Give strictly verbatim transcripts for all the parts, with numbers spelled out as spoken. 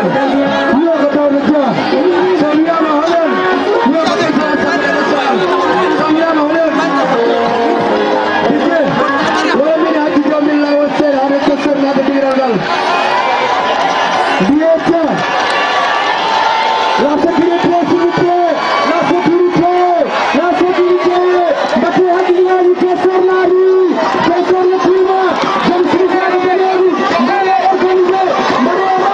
Yo ko tawde Dia. So wiyaama hoɗon, yo ko tawde Dia. So wiyaama hoɗon. Dije, wala min hajji joomin laawol seeɗa, haɗa ko sernaade diiral ngal. Mbiye Dia. La sécurité, s'il vous plaît. La sécurité. La sécurité. Mbaɗee hakkillaaji, ko sernaari. Ko sernaari. Jom sirifaaɓe daneeru. Mbaɗee organisé. Mbaɗee ma.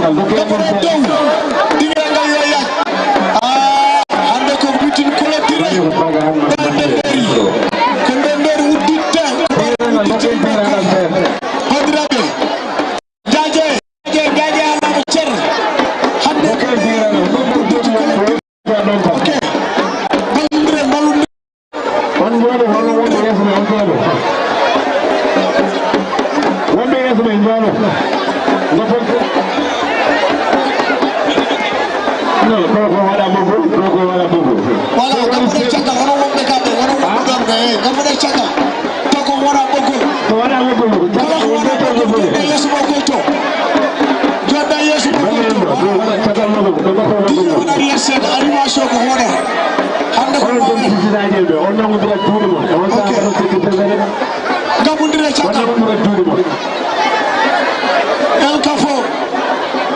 Gaboro dow. Dingiral ngal yo yaj. Ah, hannde ko butin clôture. Ɗo nde ndori. Ko nde ndori udditte. Ko ɗo udditte. Bandiraɓe. Jaaje, jaaje, jaaje, Amadou Thier. Hannde ko butin clôture. Ok. Ballondire, ballondire. On njooɗo, hono wonɓe yeeso ɓe, on njooɗo. Wonɓe yeeso ɓe njooɗo. Ngo fof. Non, ɗo ko waɗa ɓoggol, ɗo ko waɗa ɓoggol. Voilà, ngam ɗo caggal, hono wonɓe kamɓe, hono wonɓe ɗon ɓe, eh, ngam ɗo caggal. To ko wona ɓoggol. To wona ɓoggol. Kala ko wona ɓoggol, joɗɗa yeeso ɓoggol to. Joɗɗa yeeso ɓoggol to. Ɗiɗo wona arrière scène, animation ko hoore. Hannde ko hoore. Ngabondire caggal. El Kafo.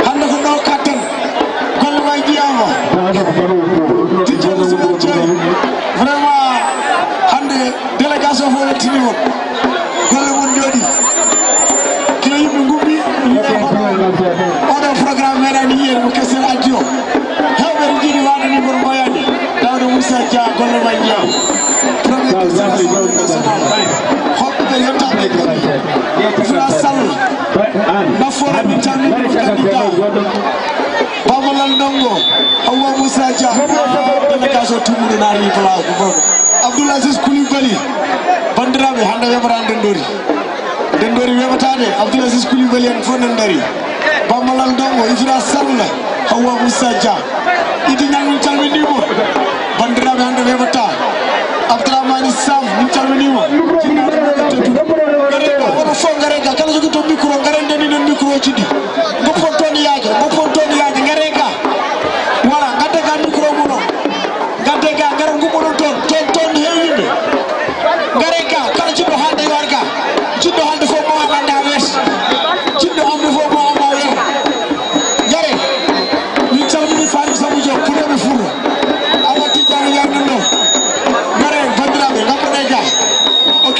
Hannde ko ɗo katten. Golle ma njiyaama. Tijjani Sumay Jeeri. Vraiment, hannde délégation fof weltini mon. Golle mon njooɗi. Kila yimɓe ngummi, yimɓe fof. Oɗo programme meeɗani yiyeede mo Kestel addi o. Heewɓe ene njiɗi waɗde ni kono mboyaani. Daouda Moussa Dia, golle ma njiyaama. Premier Kestel Assemblée nationale. Hoɓɓe yettaɓe. Fula Sall. Nafoore min calmini mo candidat. Baba Lal Ndongo, Hawa Moussa Dia, délégation tummude naari place ko fof. Abdoul Aziz Koulibaly, banndiraaɓe, hannde weɓata ndendori. Ndendori weɓataade, Abdoul Aziz Koulibaly en fof ndendori. Baba Lal Ndongo, Ifra Sall, Hawa Moussa Dia. Idi Niang min calminii mo. Banndiraaɓe, hannde weɓata. Abdourahmane Sam, min calminii mo. Ngaree ga, onon fof ngaree ga, kala jogitɗo micro, ngaree ndenen micro ji ɗi. Ngoppon toon yaaja, ngoppon toon yaaja, ngaree ga. Voilà, ngadde ga micro mon o. Ngadde ga, ngara ngummoɗon toon, toon, toon heewi yimɓe. Ngaree ga, kala jiɗɗo haalde yo ar ga. Jiɗɗo haalde fof mo ar hannde haa weeso. Jiɗɗo haalde fof mo ar haa weeso. Ngaree. Min calmini Fatim Samba Diop, Fulɓe Fuuta. Awa Tijjani Njaay nan ɗo. Ngaree, banndiraaɓe, ngam ɗo ga. Ok.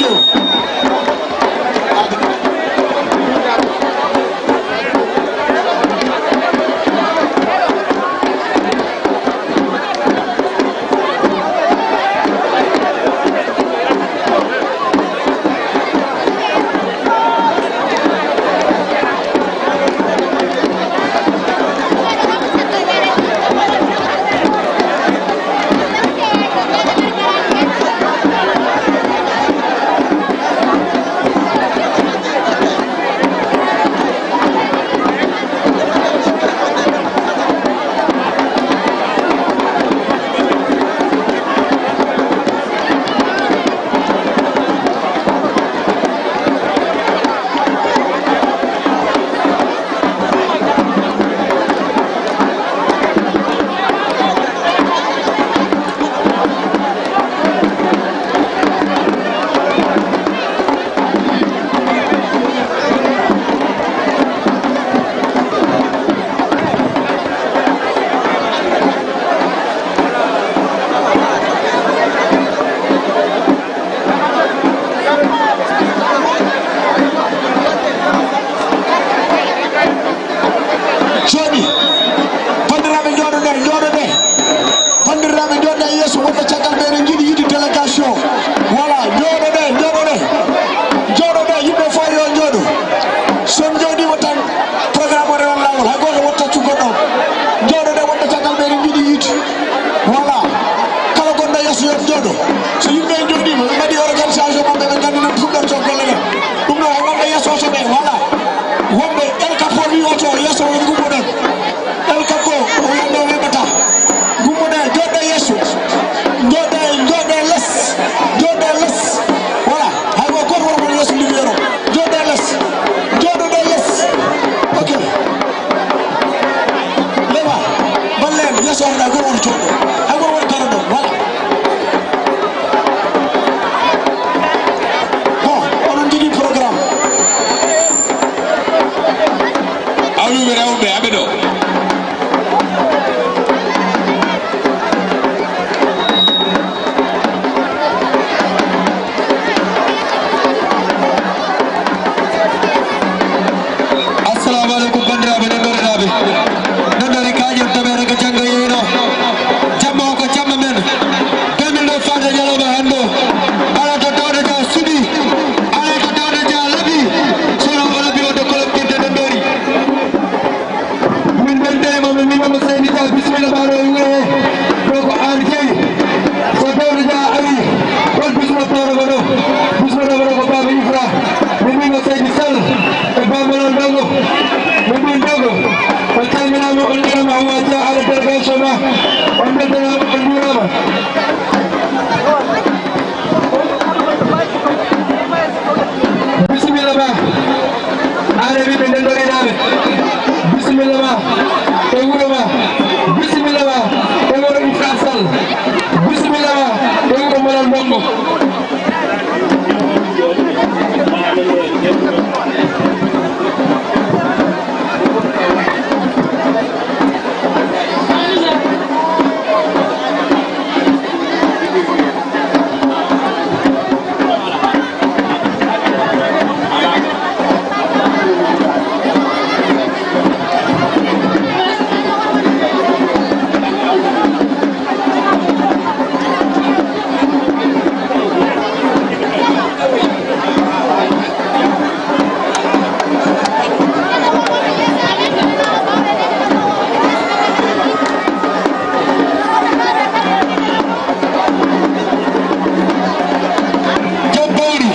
Jabbawdi,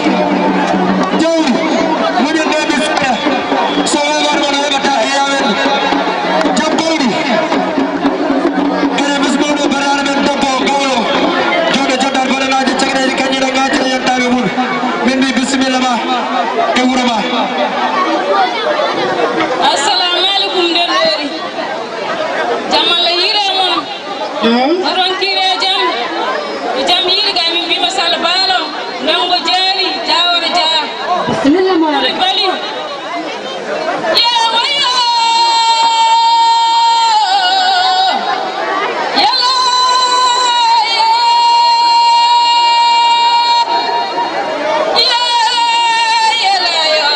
jawdi, muñal nde mi seeɗa. So wewar wona heɓata e yawen. Jabbawdi. Kadi bismawɗo baraare men debbo gawlo. Jooɗo joddar goɗanaaji cagɗeeji kañƴe ɗe ŋaacira yettaaɓe mum. Min mbi bisimilla ma e wuro ma. Assalamu alaikum, nder ɗoori. Jam Allah hiire mon. Eey. Oɗon kiire jam. E jam hiiri ga min mbima Sall Baalo. Ndongo Jaari, Jaawara Jaa. Bisimilla ma. Bali. Ye wayo. Yalla. Ye, yalla yo.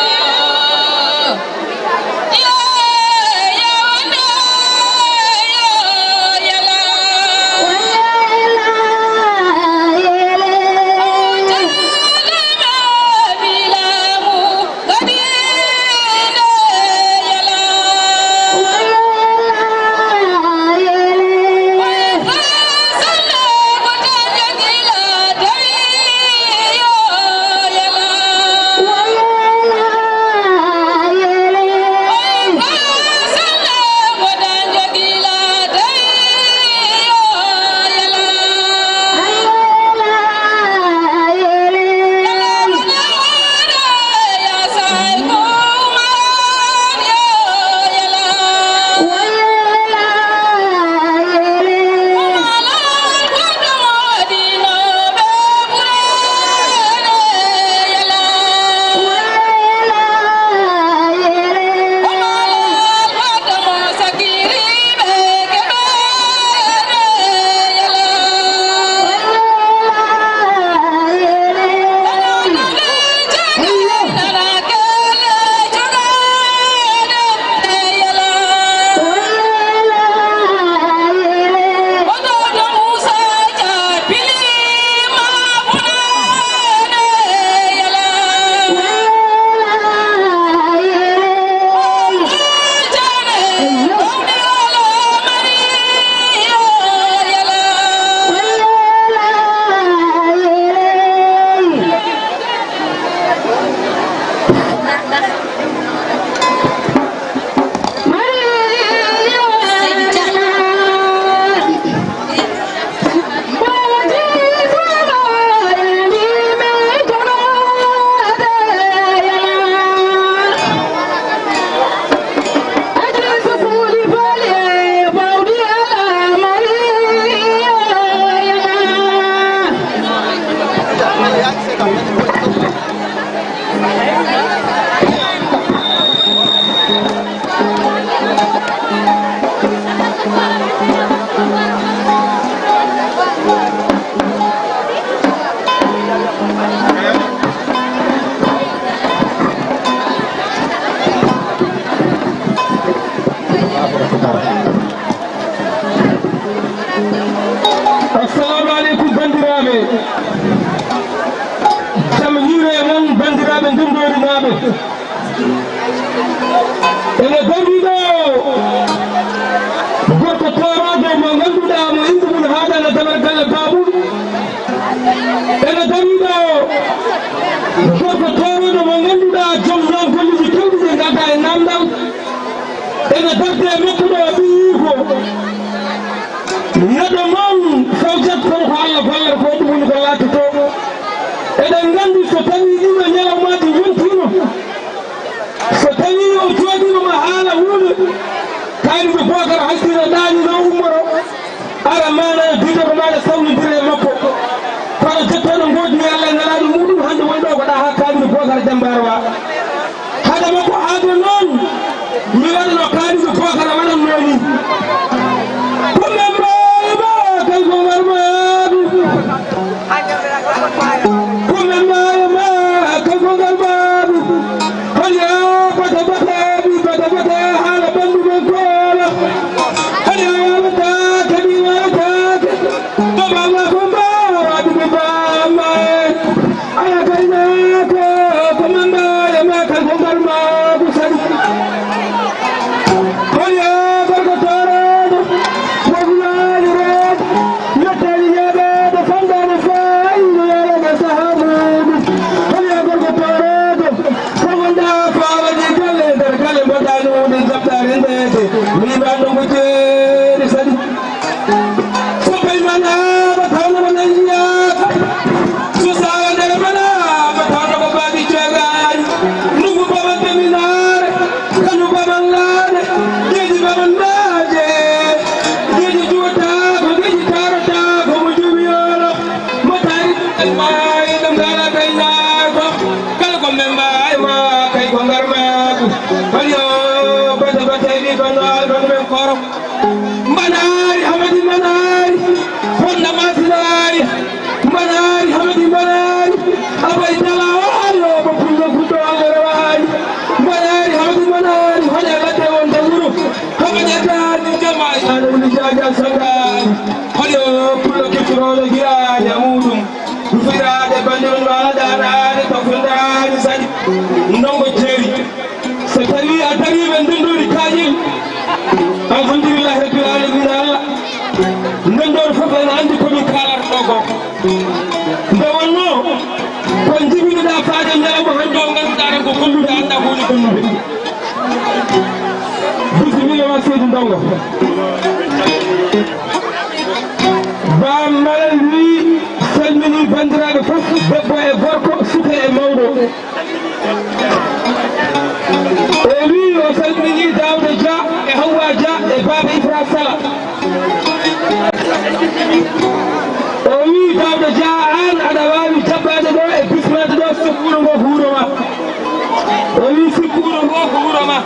Assalamu aleykum, banndiraaɓe. Jam hiire e mon, banndiraaɓe Ndenndorinaaɓe. Ene darii ɗo gorko tooroojo mo ngannduɗaa, mo innde mum haaɗaani e Damel Galle Baabul. Ene darii ɗo gorko tooroojo mo ngannduɗaa, joom noon golleeji keewɗi ɗi ngaddaa e naamndal. Ene darde e makko ɗo, ɓiyiiko. Neɗɗo noon, fewjat kono ko Allah gollata, ko ɗum woni ko laatotoo. Eɗen nganndi, so tawii ɗiɗo ñalawmaaji njontiino, so tawii o jooɗiima ma haala huunde, Kaalidu Bookar haltira ɗaani ɗo ummoro, ara maana e bidoro maaɗa sawnondira e makko. Kono jottooɗo ngoodni Allah e Nelaaɗo muuɗum, hannde woni ɗo ko ɗaha Kaalidu Bookar Jammbaar Wa. Mi waɗano kaalisu ko kala waɗanno ni. Ko men mbawi ma kay ko ngar maɗu. Ko men mbawi ma kay ko ngar maɗu. Hol yo bata bata bi bata bata hala bandu men kola. Hol yo wala ta kadi wala ta. Ko bama ko mbawa bi bama. Ala kaynaako ko mamba e makal ko ngar ma ko sadi. Hol yo gorko tooroɗo, wognaali reedo, yettali yeɓeɗo, famɗani faayido, yaraga sahabudu. Hol yo gorko tooroɗo, ko wonda faawaji galle, nder galle mbaɗa no ɗum gabtaare ndeke, mi ɗanɗo ko jeeri sadi. So pay mana ba tawno ko nan jiyaaka. So sawa nder mana ba tawno ko baadi ceegaani. Ndugu baban teminaare, kanu baban laade, geeji baban maaje. Geeji juwata ko geeji tarata ko mo jumi yolo. Mo taari maayi ɗum dara kay naako. Kala ko men mbawi ma kay ko ngar maaku. Kadi o bata bata e ɗi bano alban men koro. Mbanari Hamadi Mbanari, Honda Masinari, Mbanari Hamadi Mbanari, Abay Tala Walo, Bapulo Kuto Angarawari, Mbanari Hamadi Mbanari, Hode Late on Tawuru, Hamadi Atani Jama, Ana Wuli Jaja Sangari, Hode Pulo Kituro Gira Yamurum, Rufira de Bandun Wala Dana, Tofundari Sadi, Ndongo Jerry. So tawi a tawi ɓe ndondoori kaaƴel, alhamdulillahi rabbil alamina Allah. Ndondoor fof ene anndi ko min kaalata ɗo ko. Nde wonno ko jibinoɗa faade ñalawma hannde o ngannduɗaa tan ko gollude annda ko woni gollude. Bisimilla ma seydi Ndongo. Ba Malal wi salmini banndiraaɓe fof, debbo e gorko, suka e mawɗo. O wi o salmini Daouda Dia e Hawwa Dia e Baba Ifra Sala. O wi Daouda Dia, an aɗa wawi jaɓɓade ɗo e bismade ɗo, sikku wuro ngo ko wuro ma. O wi sikku wuro ngo ko wuro ma.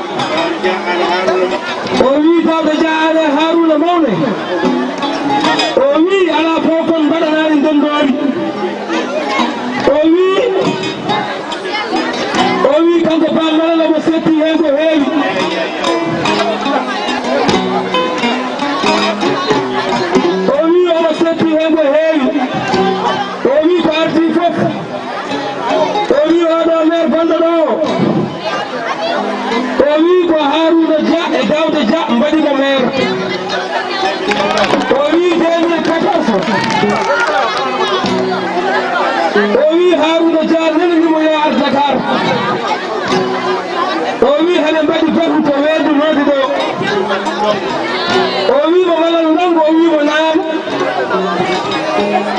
O wi Daouda Dia, an e Haruna mawne. O wi ala fof kon mbaɗanani ndondoori. O wi O wi kanko Ba Malal omo setti heen ko heewi. O wi omo setti heen ko heewi. O wi ko arti fof. O wi oɗo maire bonɗo ɗo o. O wi ko Haruna Dia e Daouda Dia mbaɗi mo maire. O wi deux mille quatorze. O wi Haruna Dia nani mo yo ar Dakar. O wi hene mbaɗi bahu to weedu noodi ɗo. O wi mo Malal Ndongo, o wi mo naan.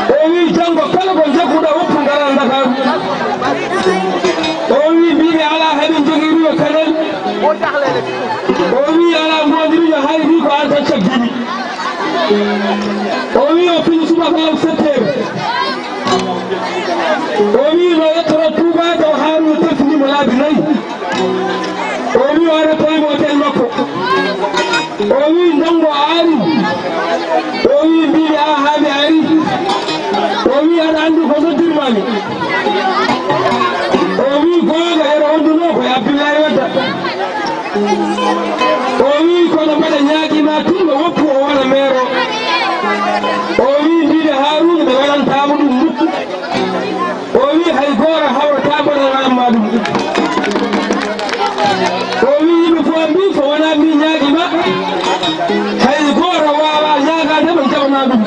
O wi janngo kala ko jagguɗa woppu ngara Dakar. O wi mbiɓe ala heɓe jogii ruwa kanel. O wi ala mbondirujo hay wi ko an tan caggini. O wi o fini subaka o sept heures. O wi no yettoro Touba taw Haruna tefini mo laabi nayi. O wi o ara tawi mo hotel makko. O wi Ndongo ari. O wi mbiɗi a ha mi ari. O wi aɗa anndi ko noddirmami. O wi googa yeɗa wonduno ko e Abdullahi Wadda. O wi kono mbaɗa ñaagima tun no woppu o wona meero. O wi mbiɗi Haruna ɓe waɗantama ɗum mukku. O wi hay gooro hawrata mbaɗa waɗanma ɗum. O wi yimɓe fof mbi so wona mbi ñaagima hay gooro wawa ñaagade ɓe jaɓana ɗum.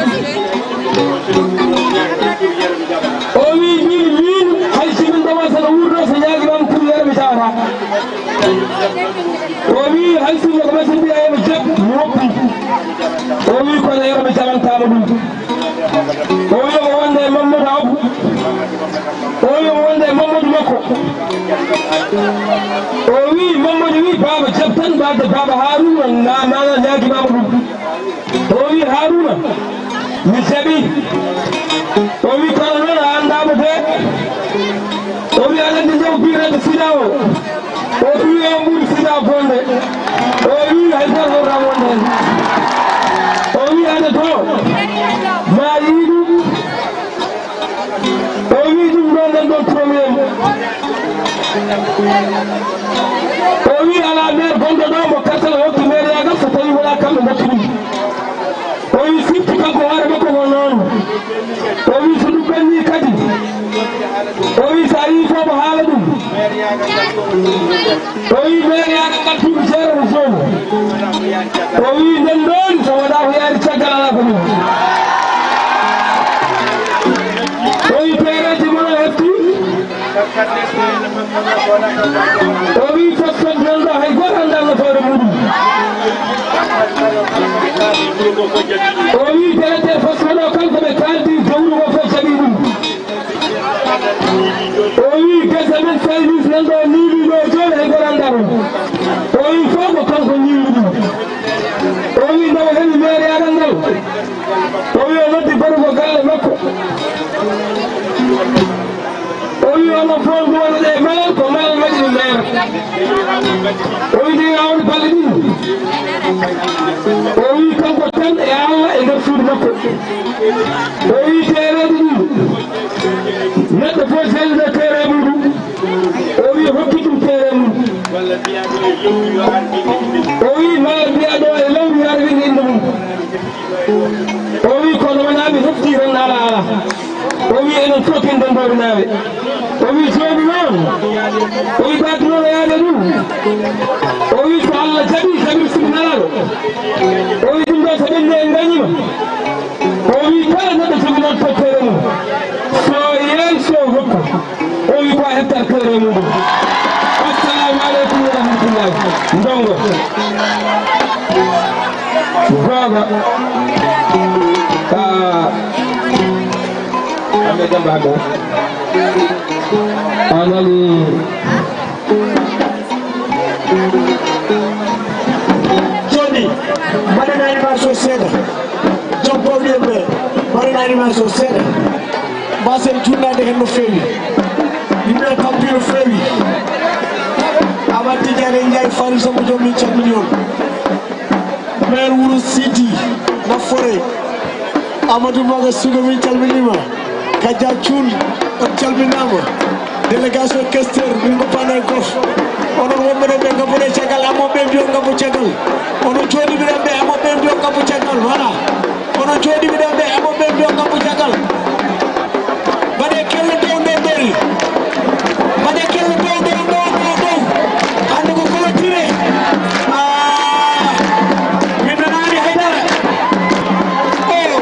O wi min min hay si min ɗowa saɗa wurno so ñaagimam pour yere mi tawata. O wi hay sinno ko masi mbiya emo jeb mi woppi. O wi kono yero mi jabantama ɗum. O wi omo wonde e Mamadou Abou. O wi omo wonde e Mamadou makko. O wi Mamadou wi baba jeb tan mbadde baba Haruna na mana ñaagimama ɗum. O wi Haruna mi jaɓi. O wi kono noon a anndamo de. O wi aɗa anndi jaw bireɗo sida o. O wi o ɓuri sida Bonde. O wi hay gooto wonaa wonde heen. O wi ande to ma yii ɗum. O wi ɗum ɗo nden ɗon premier mo. O wi alaa maire bonɗo ɗo mo kartal hokki maire yagal so tawi wonaa kamɓe mbaɗti ɗum. O wi sirtu kanko hoore makko ko noon. O wi so ɗum ɓenni kadi. O wi so a yii fof mo haala ɗum. O wi maire yagal ngal tuuɗi jeere no zone. O wi nden ɗon so wonaa ko yaari caggal alaa ko ɗum. O wi peereeji mon o hefti. O wi fof fof nan ɗo hay gooto anndaa nafoore muɗum. O wi délégué fof fof ɗo kanko ɓe kaaldi jawrugo fof jaɓi ɗum. O wi gese men service nan ɗo niiwi ɗo jooni hay gooto anndaa ɗum. O wi fof ko kanko niiwi ɗum. O wi nde o heɓi maire yagal ngal. O wi o noddi barugo galle makko. O wi onon fof nduwanoɗe e malal ko malal waɗi ɗum maire. O wi nde awri balɗe ɗiɗi. O wi kanko tan e Allah e nder suudu makko. O wi teereeɗi ɗiɗi. Neɗɗo fof sellude teere muɗum. O wi hokki ɗum teere mum. O wi mala mbiyaɗo e lawru yaade winde inde mum. O wi kono wonaa mi hefti tan ala ala. O wi enen fof ken dendoɓe naaɓe. O wi joomi noon. O wi baɗi noon o yaade ɗum. O wi so Allah jaɓi jaɓi simi nalaɗo. O wi ɗum ɗo so ɓenni en gañima. O wi kala neɗɗo jogi noon toppere mum. So yeen so hokku. O wi ko a heptat feere muɗum. Assalamu aleykum wa rahmatullahi. Ndongo. Baba. Ah. Ambe jamba hako. Anali. Joni, mbaɗen animation seeɗa. Joom bawɗi en ɓe, mbaɗen animation seeɗa. Mbasen junnade heen no feewi. Yimɓe tampi no feewi. Amadou Tidiane Ndiaye Fari Samba Diop, min calmini on. Maire Wuro Sidi Nafoore, Amadou Maga Suga, min calminima. Kaja Thioune, on calminama. Délégation Kester, min ko panay gof. Onon wonɓe ɗo ɓe ngabbuɗe caggal, amoɓe mbiyo ngabbu caggal. Onon jooɗiɓe ɗo ɓe, amoɓe mbiyo ngabbu caggal. Voilà. Onon jooɗiɓe ɗo ɓe, amoɓe mbiyo ngabbu caggal. Mbaɗe kelle dow nde dori. Mbaɗe kelle dow, dow, dow, dow, dow. Hande ko clôture. Ah, min nanaani hay dara. Oh,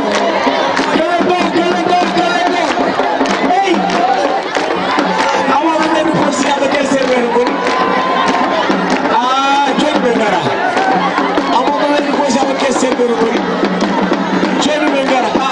kelle dow, kelle dow, kelle dow. Hey. Awa ko ɓe ko si aɓe kesse ɓe no boni. Ah, jooni ɓe ngara. Awa ko ɓe ko si aɓe kesse ɓe no boni. Jooni ɓe ngara.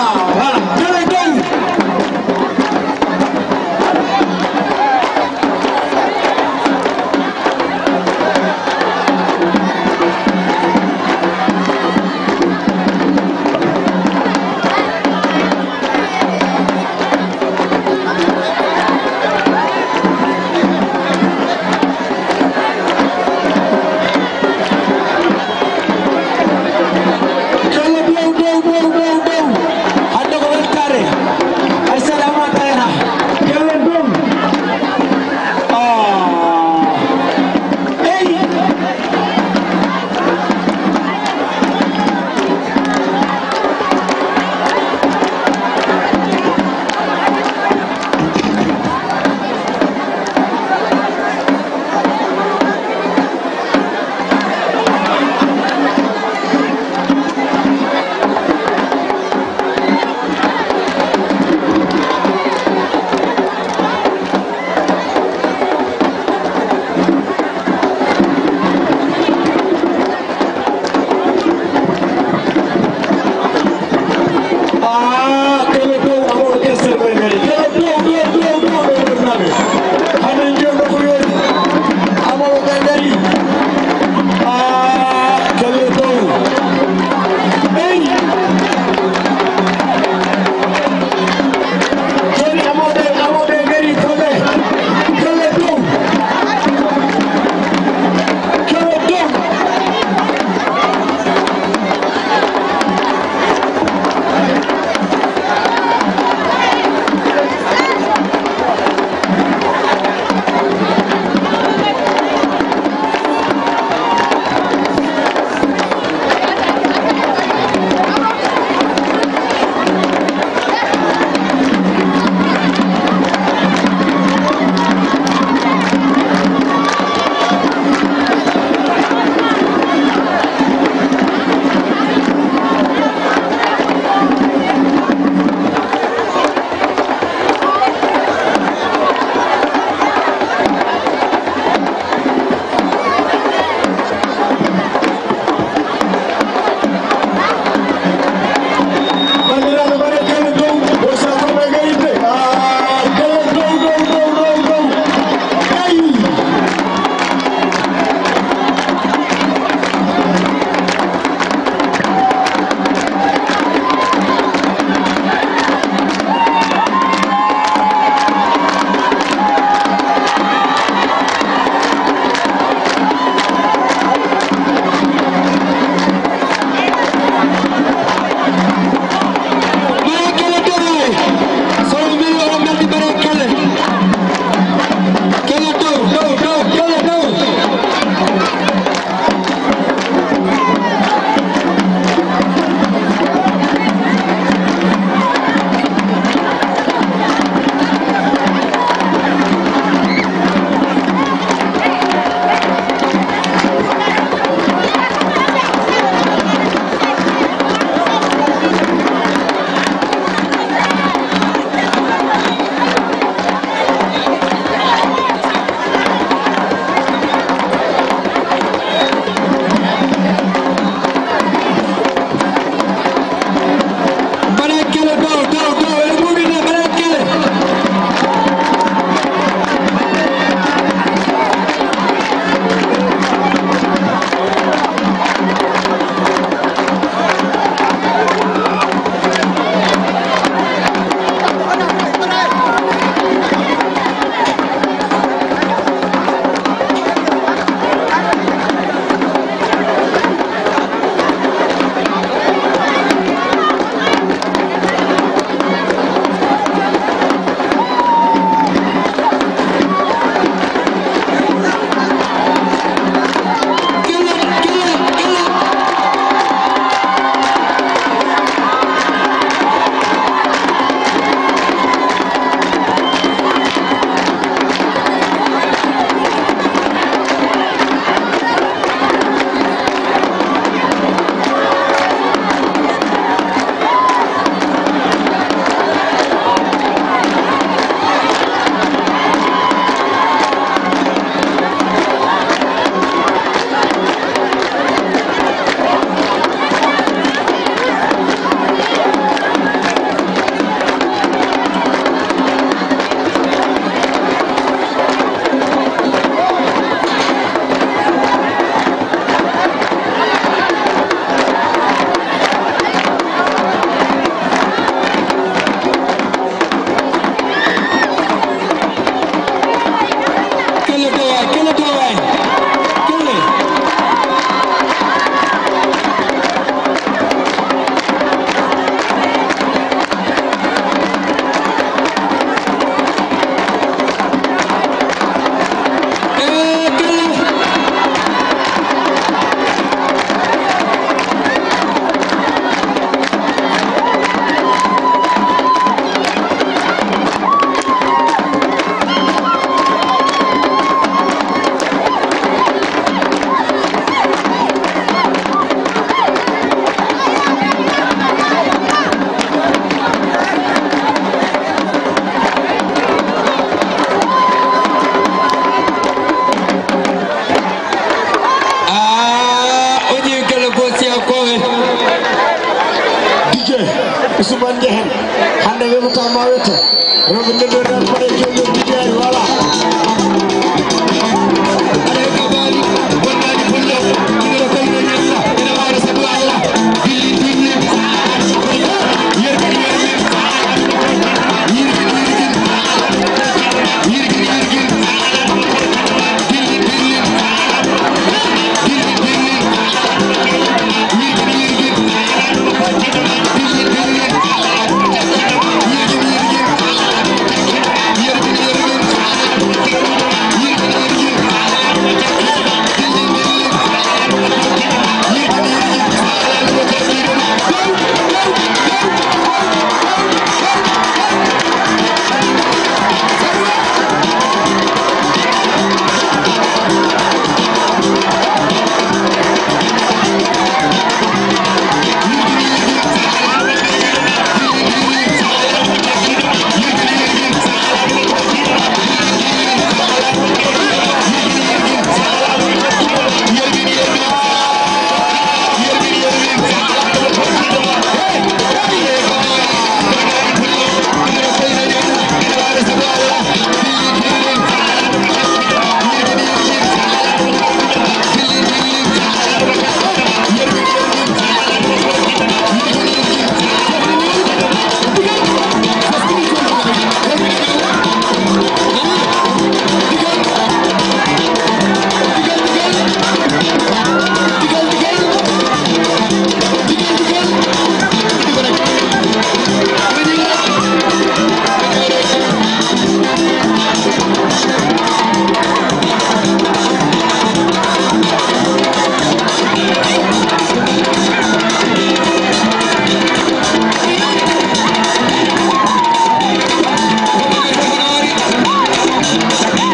Suban njehen. Hannde weɓata ma wetto. Rewɓe ndeddoɗen pare jollo digaari wala.